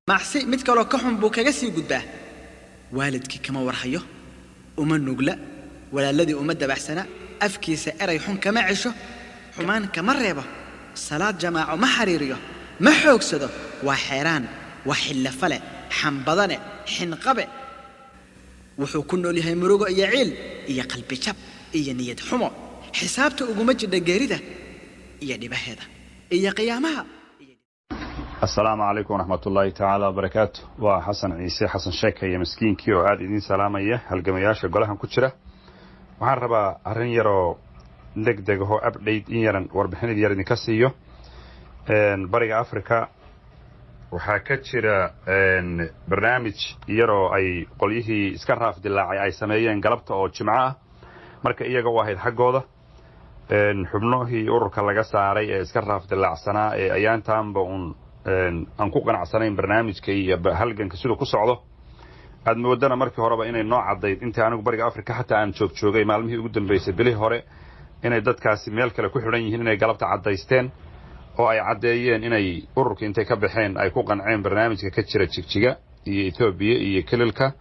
Macsi mid kaloo ka xun buu kaga sii gudbaa. Waalidkii kama warhayo, uma nugla, walaaladii uma dabacsana, afkiisa eray xun kama cesho, xumaan kama reebo, salaad jamaaco ma xariiriyo, ma xoogsado. Waa xeeraan, waa xillafale, xambadane, xinqabe. Wuxuu ku nool yahay murugo iyo ciil iyo qalbijab iyo niyad xumo. Xisaabta uguma jidha geerida iyo dhibaheeda iyo qiyaamaha. Asalaamu calaykum waraxmatullaahi tacaala wabarakaatu. Waa Xasan Ciise Xasan Sheeka iyo miskiinkii oo aada idiin salaamaya, halgamayaasha golahan ku jira. Waxaan rabaa arrin yaroo deg deg ahoo update in yaran, warbixinid yar idinka siiyo. Bariga Africa waxaa ka jira barnaamij yaroo ay qolyihii iska raaf dilaacay ay sameeyeen galabta oo jimco ah, marka iyaga u ahayd xaggooda. Xubnohii ururka laga saaray ee iska raaf dilaacsanaa ee ayaantaanba uun aan ku qanacsanayn barnaamijka iyo halganka siduu ku socdo, aad moodana markii horeba inay noo caddayd intii anigu Bariga Africa xataa aan joog joogay maalmihii ugu dambeysay bilihii hore inay dadkaasi meel kale ku xidhan yihiin, inay galabta caddaysteen oo ay caddeeyeen inay ururka intay ka baxeen ay ku qanceen barnaamijka ka jira Jigjiga iyo Etoobiya iyo kelilka,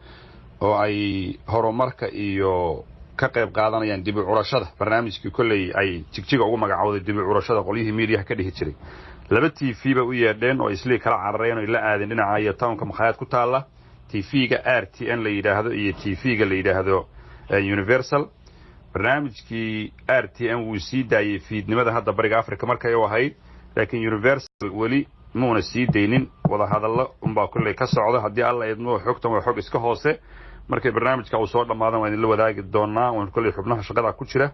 oo ay horumarka iyo ka qayb qaadanayaan dib u curashada barnaamijkii kolley ay Jigjiga ugu magacowday dib u curashada. Qolyihii miidiyaha ka dhihi jiray laba TV ba u yeedheen oo islii kala carareen oo la aadeen dhinaca iyo townka makhaayad ku taalla, TV-ga RTN la yidhaahdo iyo TV-ga la yidhaahdo Universal. Barnaamijkii RTN wuu sii daayey fiidnimada hadda Bariga Africa markay u ahayd, laakiin Universal weli muuna sii daynin. Wadahadallo unbaa kolley ka socda. Haddii Alla idmo, xogtan waa xog iska hoose. Markay barnaamijka uu soo dhammaadan waan idinla wadaagi doonaa. Waan kolley xubnaha shaqada ku jira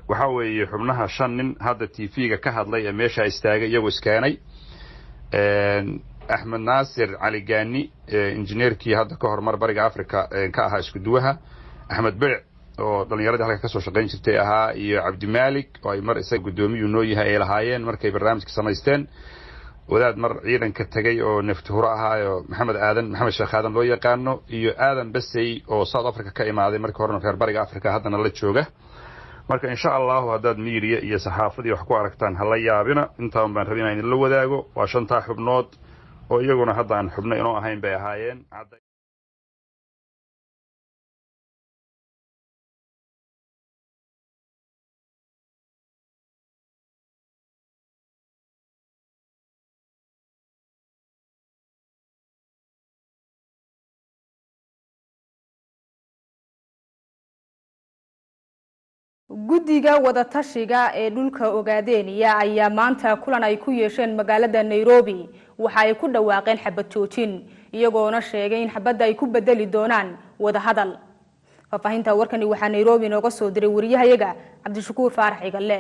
waxaa weeye xubnaha shan nin hadda TV-ga ka hadlay ee meesha istaagay iyagoo iskeenay: Axmed Naasir Cali Gaani, injineerkii hadda ka hormar Bariga Africa ka ahaa isku duwaha, Axmed Beric oo dhallinyaradii halka kasoo shaqayn jirtay ahaa, iyo Cabdimaalik oo ay mar isaga guddoomiyuu noo yahay ay lahaayeen markay barnaamijka samaysteen, wadaad mar ciidanka tegay oo neftihuro ahaayo, Maxamed Aadan, Maxamed Sheekh Aadan loo yaqaano, iyo Aadan Besey oo South Africa ka imaaday, markii horena reer Bariga Africa, haddana la jooga. Marka insha Allahu haddaad miidiya iyo saxaafadii wax ku aragtaan, hala yaabina. Intaan baan rabay inaan idinla wadaago. Waa shantaa xubnood oo iyaguna hadda aan xubno inoo ahayn bay ahaayeen. Guddiga wadatashiga ee dhulka Ogaadeeniya ayaa maanta kulan ay ku yeesheen magaalada Nairobi waxa ay ku dhawaaqeen xabad joojin, iyagoona sheegay in xabadda ay ku bedeli doonaan wadahadal. Faahfaahinta warkani waxaa Nairobi nooga soo diray wariyahayaga Cabdishakuur Faarax Cigalle.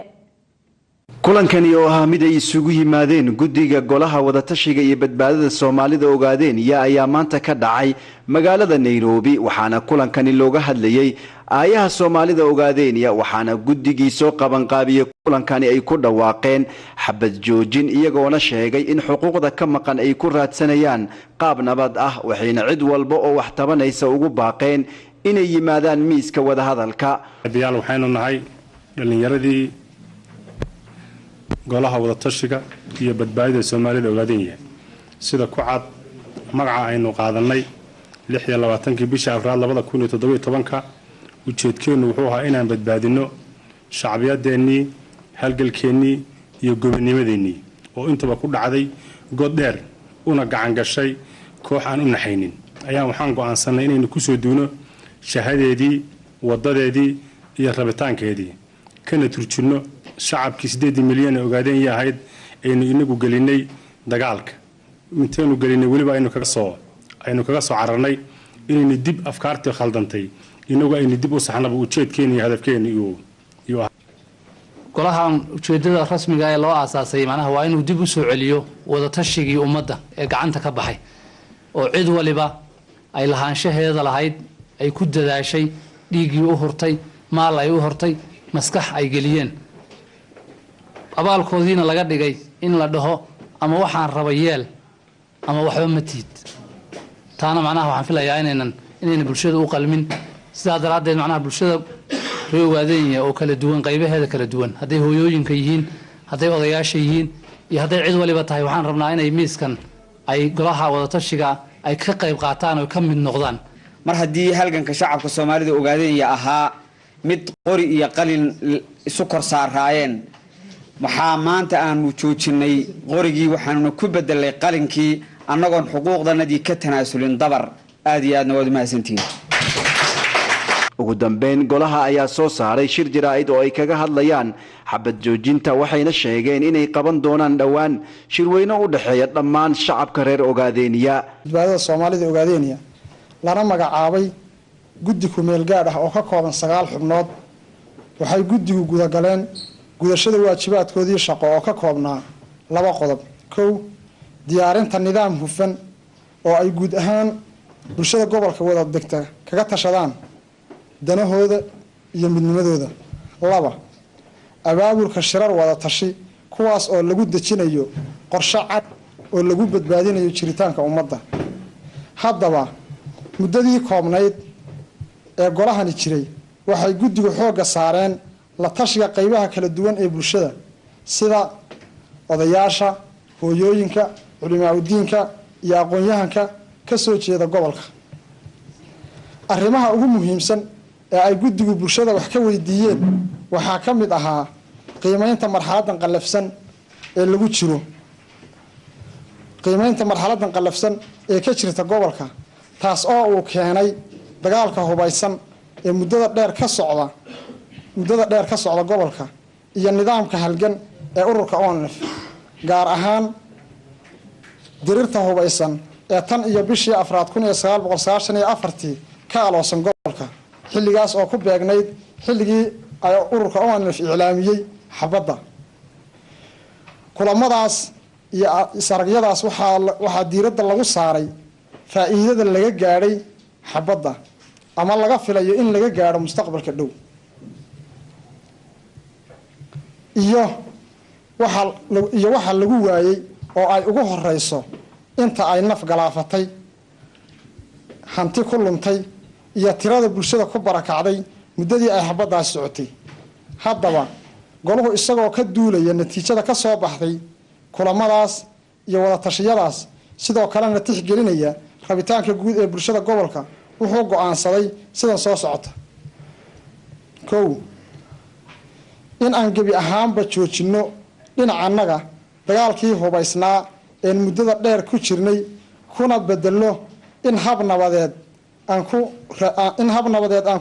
Kulankani oo ahaa mid ay isugu yimaadeen guddiga golaha wadatashiga iyo badbaadada Soomaalida Ogaadeeniya ayaa maanta ka dhacay magaalada Nairobi, waxaana kulankani looga hadlayay aayaha Soomaalida Ogaadeeniya. Waxaana guddigii soo qabanqaabiyey kulankani ay ku dhawaaqeen xabad joojin, iyagoona sheegay in xuquuqda ka maqan ay ku raadsanayaan qaab nabad ah, waxayna cid walba oo wax tabanaysa ugu baaqeen inay yimaadaan miiska wadahadalka. Yaal, waxaynu nahay dhallinyaradii golaha wadatashiga iyo badbaadida Soomaalida Ogaadenya. Sida ku cad magaca aynu qaadanay 26-kii bisha afraad 2017-ka, ujeedkeennu wuxuu ahaa inaan badbaadino shacbiyadeennii, halgalkeennii iyo gobonimadeennii oo intaba ku dhacday god dheer una gacan gashay koox aan u naxaynin. Ayaan waxaan go'aansanay inaynu kusoo duuno shahadeedii, wadadeedii iyo rabitaankeedii, kana turjinno shacabkii 8 milyan ee Ogaadenya ahayd aynu inagu gelinay dagaalka. Intaynu gelinay weliba aynu kaga soo cararnay inaynu dib afkaartii khaldantay inagu aynu dib u saxnaba ujeedkeena iyo hadafkeena iyo Golahan ujeedada rasmiga ee loo aasaasay macnaha waa inuu dib u soo celiyo wadatashigii ummadda ee gacanta ka baxay, oo cid waliba ay lahaanshaheeda lahayd, ay ku dadaashay, dhiiggii u hurtay, maal ay u hurtay, maskax ay geliyeen, abaalkoodiina laga dhigay in la dhaho ama waxaan raba yeel ama waxba ma tiid. Taana macnaha waxaan filayaa inaynan bulshada u qalmin. Sidaa daraaddeed macnaha bulshada reer Ogaadenya oo kala duwan, qaybaheeda kala duwan, hadday hooyooyinka yihiin, hadday odayaasha yihiin iyo hadday cid waliba tahay, waxaan rabnaa inay miiskan Ay golaha wadatashiga ay ka qayb qaataan oo ka mid noqdaan. Mar haddii halganka shacabka Soomaalida Ogaadenya ahaa mid qori iyo qalin isu kor saaraayeen, waxaa maanta aanu joojinay qorigii, waxaanuna ku bedelay qalinkii, annagoon xuquuqdanadii ka tanaasulin dabar. Aad iyo aadna waad umahadsantihiin. Ugu dambeyn, golaha ayaa soo saaray shir jaraa'id oo ay kaga hadlayaan xabad joojinta, waxayna sheegeen inay qaban doonaan dhowaan shirweyne u dhexeeya dhammaan shacabka reer Ogaadeeniya. Badbaadada Soomaalida Ogaadeeniya, lana magacaabay guddi kumeel gaadh ah oo ka kooban 9 xubnood. Waxay guddigu gudagaleen gudashada waajibaadkoodii shaqo oo ka koobnaa laba qodob: kow, diyaarinta nidaam hufan oo ay guud ahaan bulshada gobolka wada degta kaga tashadaan danahooda iyo midnimadooda; laba, abaabulka shirar wada tashi, kuwaas oo lagu dejinayo qorshe cad oo lagu badbaadinayo jiritaanka ummadda. Haddaba, muddadii koobnayd ee golahani jiray, waxay guddigu xoogga saareen la tashiga qeybaha kala duwan ee bulshada, sida odayaasha, hooyooyinka, culimaa udiinka iyo aqoon-yahanka ka soo jeeda gobolka. Arrimaha ugu muhiimsan ee ay guddigu bulshada wax ka weydiiyeen waxaa ka mid ahaa qiimeynta marxaladan qallafsan ee lagu jiro, qiimeynta marxaladan qallafsan ee ka jirta gobolka, taas oo uu keenay dagaalka hubaysan ee muddada dheer ka socda gobolka iyo nidaamka halgan ee ururka ONLF, gaar ahaan dirirta hubaysan ee tan iyo bishii afraad 1994-tii ka aloosan gobolka, xilligaas oo ku beegnayd xilligii ay ururka ONLF iclaamiyey xabadda. Kulamadaas iyo is-aragyadaas waxaa diiradda lagu saaray faa'iidada laga gaadhay xabadda ama laga filayo in laga gaadho mustaqbalka dhow iyo waxa lagu waayey, oo ay ugu horeyso inta ay naf galaafatay, hanti ku luntay iyo tirada bulshada ku barakacday muddadii ay xabaddaas socotay. Haddaba, goluhu isagoo ka duulaya natiijada ka soo baxday kulamadaas iyo wada tashiyadaas, sidoo kalena tixgelinaya rabitaanka guud ee bulshada gobolka, wuxuu go-aansaday sidan soo socota: kow, in aan gebi ahaanba joojinno dhinacannaga dagaalkii hubaysnaa een muddada dheer ku jirnay, kuna bedelno in hab nabadeed aan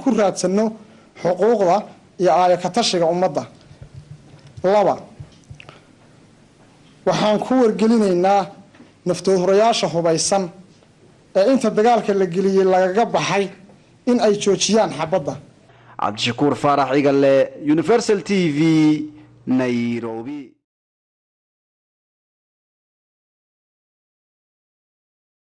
ku raadsanno xuquuqda iyo aayo ka tashiga ummadda. Laba, waxaan ku wargelinaynaa naftoodhurayaasha hubaysan ee inta dagaalka la geliyey lagaga baxay in ay joojiyaan xabadda. Cabdishakuur Faarax Cigale, Universal TV, Nairobi.